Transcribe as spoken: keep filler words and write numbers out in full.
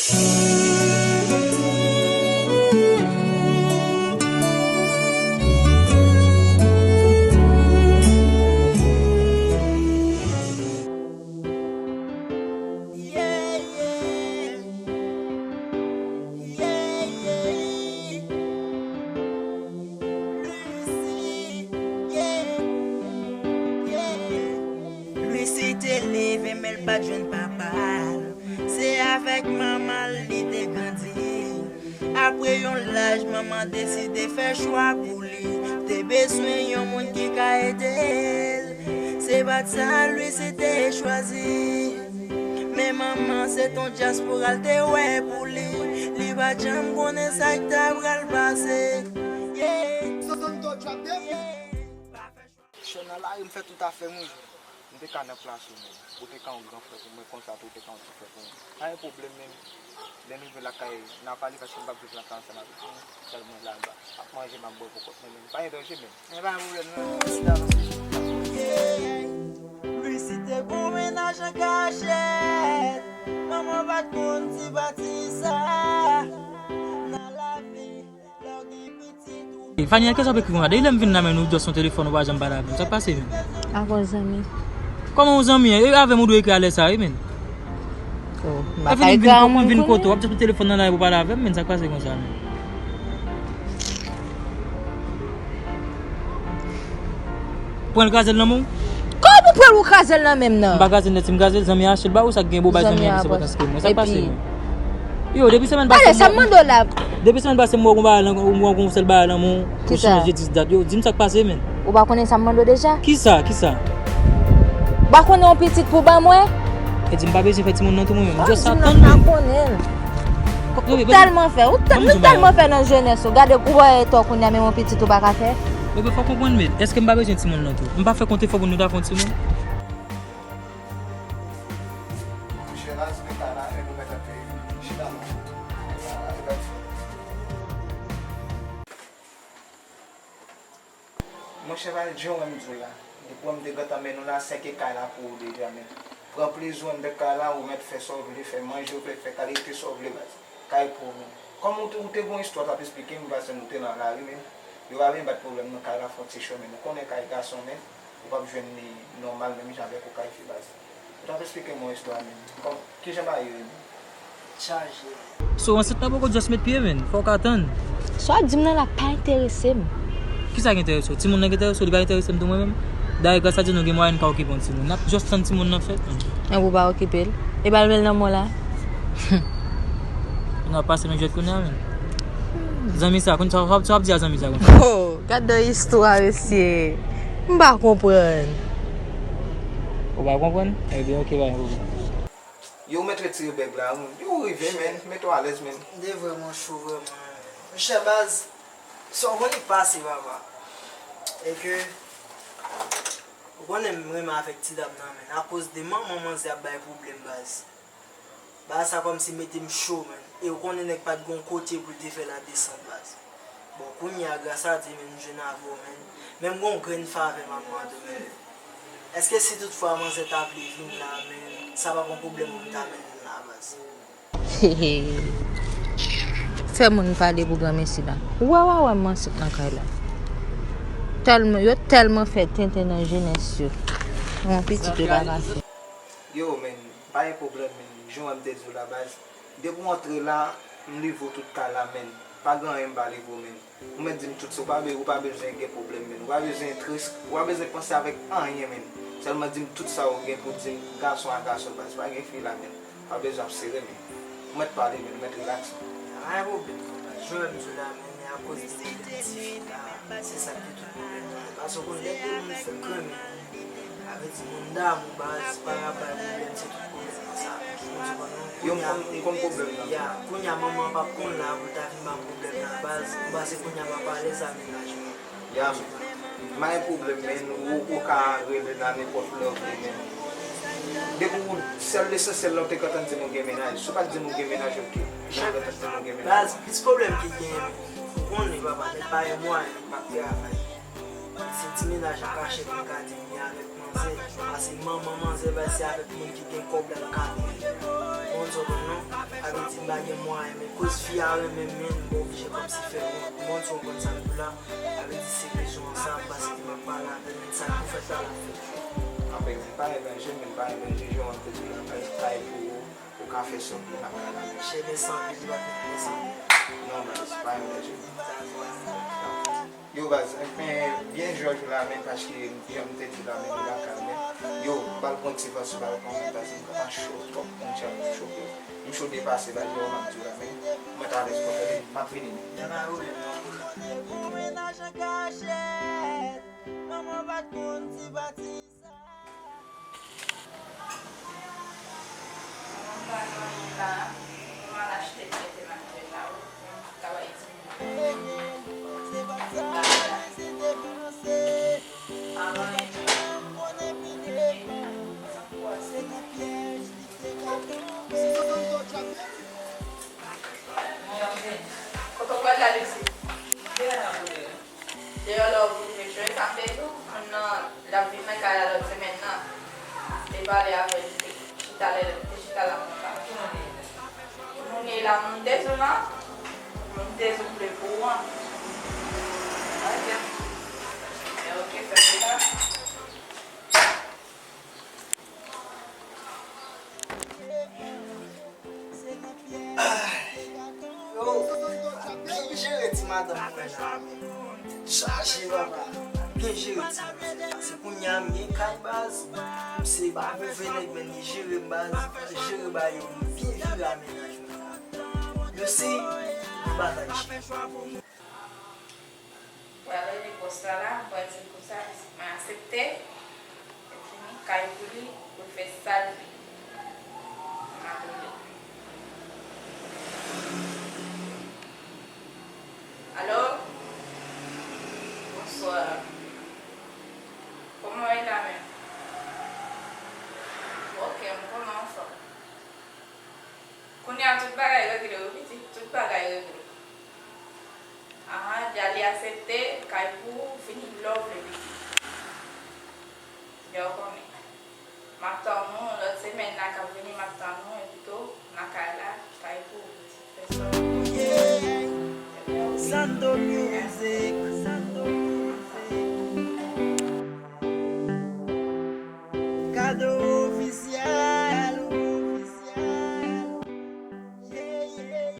Yeah, yeah. Yeah, yeah. Lucy, yeah, yeah. Lucy te leve, men l pa t jwenn papa l. Se avèk manman l li te grandi. Apre yon laj, manman deside fè chwa pou li. Te bezwen yon moun ki ka ede l. Se pa t sa Lucy te chwazi. Men manman se t on dyaspora l te wè pou li. Li pa t janm konnen sa k ta pral pase. Yeah. Yeah. Cho nan lari, m fè tout afè m wi. M te ka nan plas ou menm. Ou te ka yon gran frè pou mwen, konsa tou ou te ka yon ti frè pou mwen. Pa gen pwoblèm menm. Lè m rive lakay, n a pale paske m p ap viv lakay ansanm avèk ou. Sèl mwen laba. M ap manje, m ap bwè pou kont mwen menm. Pa gen danje menm. Men pa gen pwoblèm non, mèsi davans. Lucy te gon mennaj an kachèt. Manman pa t konn ti pati sa. Nan lavi, lè w gen pitit ou. E Fania, kisa w ap ekri konsa? Depi lè m vin la, men ou just sou telefòn, ou pa janm pale avè m. Sa k pase, men? Akoz zanmi. Kòman yon zanmi? E avè m ou dwe ekri alè sa, wi, men. Oh, m pa ka ekri a moun vin kote w, w ap just sou telefòn nan la epi w pale avè m, men sa k pase konsa, men? Pran l kraze l nan men w? Kòman ou pran l ou kraze l nan men m nan? M pa kraze l nèt, si m kraze l, zanmi an achte l ba ou, sa k gen bo bay zanmi an plis enpòtans ke mwen. Sa k pase, men? Yo, depi semèn pase, m wè w gon bagay nan, m wè w gon sèl bagay nan men w, ou chanje dis dat. Yo, di m sa k pase, men. Ou pa konnen sa m mande w deja? Kisa? Kisa? Ou pa konnen yon pitit pou ban mwen? E di m pa bezwen fè timoun nan tou mwen menm. M just ap tann mwen. Ou tèlman fè, ou tèlman fè nan jenès ou. Gade ou wè etò kounye a, menm yon pitit ou pa ka fè. Bebe, fò w konprann, men èske m pa bezwen timoun nan tou? M pa fè kont efò pou nou ta fè yon timoun? Monchè, Raz, men kay la, men nou mèt ap chita non. Monchè, Val, jan w wè m di w la, depi w wè m te gentan mennen w la, sèke kay la pou ou deja, men. Pran plezi w anndan kay la, ou mèt fè sa w vle fè, manje w vle fè, kalite sa w vle, baz. Kay pou ou, men. Kòm ou te, ou te gon istwa w t ap esplike m, paske nou te nan lari, men. Yo pa vin bat pwoblèm nan kay la, fè yon ti cho, men. Ou konnen kay gason, men. Ou p ap jwenn li nòmal menm jan avèk yon kay fi, baz. Ou t ap esplike m yon istwa, men. Kòm, kijan bagay yo ye, men? Chaje. So, ansent la poko just met pye, men. Fò w ka tann. Sa w ap di m nan la pa enterese m. Kisa k enterese w? Timoun nan k enterese w, li pa enterese m tou mwen menm. Dayè, gras a Dye, nou gen mwayen n ka okipe yon timoun. N ap just tann timoun nan fèt, men. Enben ou pa okipe l. E pa l men l nan men w la. N ap pase nan jwèt kounye a, men. Zanmi sa, kounye sa, sa w ap di a zanmi sa, kounye sa? Oh, gad yon istwa, mesye. M pa konprann. Ou pa konprann? Ebyen, oke, pa gen pwoblèm. Yo, ou mèt retire bèg la, wi. Yo, ou rive, men. Mete w alèz, men. M te vrèman cho, vrèman. Monchè, baz, sa w konn li pase, papa. E ke, ou konnen m renmen avèk ti dam nan, men. Akoz de manman manzè ap bay pwoblèm, baz. Bagay sa kòmsi mete m cho, men. E ou konnen nèg pa t gon kote pou l te fè ladesant, baz. Bon, kounye a, gras a Dye, men, m jwenn avè w, men. Men m gon grenn favè m ap mande w, men. Èske si toutfwa manzè ta vle vin la, men, sa p ap yon pwoblèm pou m ta mennen l la, baz? Fè moun pale pou granmesi la. Ou wè, w a wè m ansent nan kay la. Tèlman, yo tèlman fè tenten nan jenès yo. Yon pitit yo pa ka fè. Yo, men, pa gen pwoblèm, men. Jan w wè m te di w la, baz. Depi w antre la, m livre w tout kay la, men. Pa gen anyen m pa livre w, men. Ou mèt di m tout sa, ou pa be-, ou pa bezwen gen pwoblèm, men. Ou pa bezwen très, ou pa bezwen panse avèk anyen, men. Sèlman di m tout sa ou gen pou di m, gason a gason, baz. Pa gen fi la, men. Pa bezwen ap sere, men. Ou mèt pale, men. Ou mèt rilaks. Pa gen pwoblèm, non, baz. Jan w wè m di w la, men, men akoz de ti fi la, se sa k te tout pwoblèm nan. Paske w konn lè de moun fè kran, men. Avè di moun damou, baz, pa ka bay pwoblèm, se tout pwoblèm nan sa. Ou konprann, non? Yo, m konn, m konn pwoblèm nan. Ya, kounye a manman an p ap konn la pou l ta vin ban pwoblèm nan, baz. M panse kounye a m ap alèz a mennaj mwen. Ya, m pa gen pwoblèm, men ou, ou ka rele la nenpòt lè ou vle, men depi ou, sèl lesansyèl la, ou te gentan di m ou gen mennaj. Si w pa t di m ou gen mennaj, oke. Men ou gentan di m ou gen mennaj. Baz, plis pwoblèm ki genyen, men ou konnen, papa, nèg pa gen mwayen, nèg p ap travay. Se ti mennaj an kachèt, m ka di, m gen avèk manzè. Paske manman manzè, baz, se avèk moun ki gen kòb la l ka viv. Bon, sa w konn non? Sa vle di m pa Gen mwayen, men koz fi a renmen m, men m pa oblije kòmsi fè wont. Bon, si w konn sa m di w la, sa vle di se rezon an sa, paske m ap pale avè l, men sa k pou fèt la, l ap fèt. Anpil, m pa envèje, men m pa envèje, jan w ap te di la, kay, kay pou ou, ou ka fè sa pou lakay la. Chè, mèsi anpil, li pa t mèsi. Non, men se pa envèje. Yo, baz, men byen jwe w la, men paske jan m te di la, men nou lakay, men yo, bal pran ti van sou balkon an, baz, m pa cho twòp, m tchè cho. M cho depase, baz, yo, m ap di w la, men mwen ta alèz pou fè, m ap vini, men. Mennaj an kachèt, manman pa t konn ti pati sa. Manman pa nan anyen la, manman al achte tèt e manje la, wi. Travay ti moun. Kote w pral la, Lucie? Deyò la, w vle jwe, sa m te di w, moun nan, l ap vin nan kay la lòt semèn nan. M te pale avè l, li te chita lè, li te chita la konsa. Moun ye la, moun te di w lan, moun te di w vle pou w an. Ok. Men ok, fè pou sa. Yo, byen jere ti madanm mwen la, men. Chaje papa, byen jere ti madanm. Se kounye a m gen kay baz, se pa move nèg men li jere m baz, li jere ba yo, m byen vire a mennaj mwen la. Mèsi, m batay chè. Pral rele bòs la la, m pral di l konsa, mwen aksepte. Epi, kay pou li, pou l fè sa l vle. M ap rele l. Alo? Bonswa. Kòman w ye la menm? Ok, m kòman anfòm. Kounye a tout bagay regle wi pitit, tout bagay regle. Ahan, dja li aksepte, kay pou ou, vini lè w vle pitit. Dja w konnen. M ap tann ou, lòt semèn nan k ap vini, m ap tann ou, epi tou, nan kay la, kay pou ou pitit. Fè sa w vle. Sando Music, Sando Music.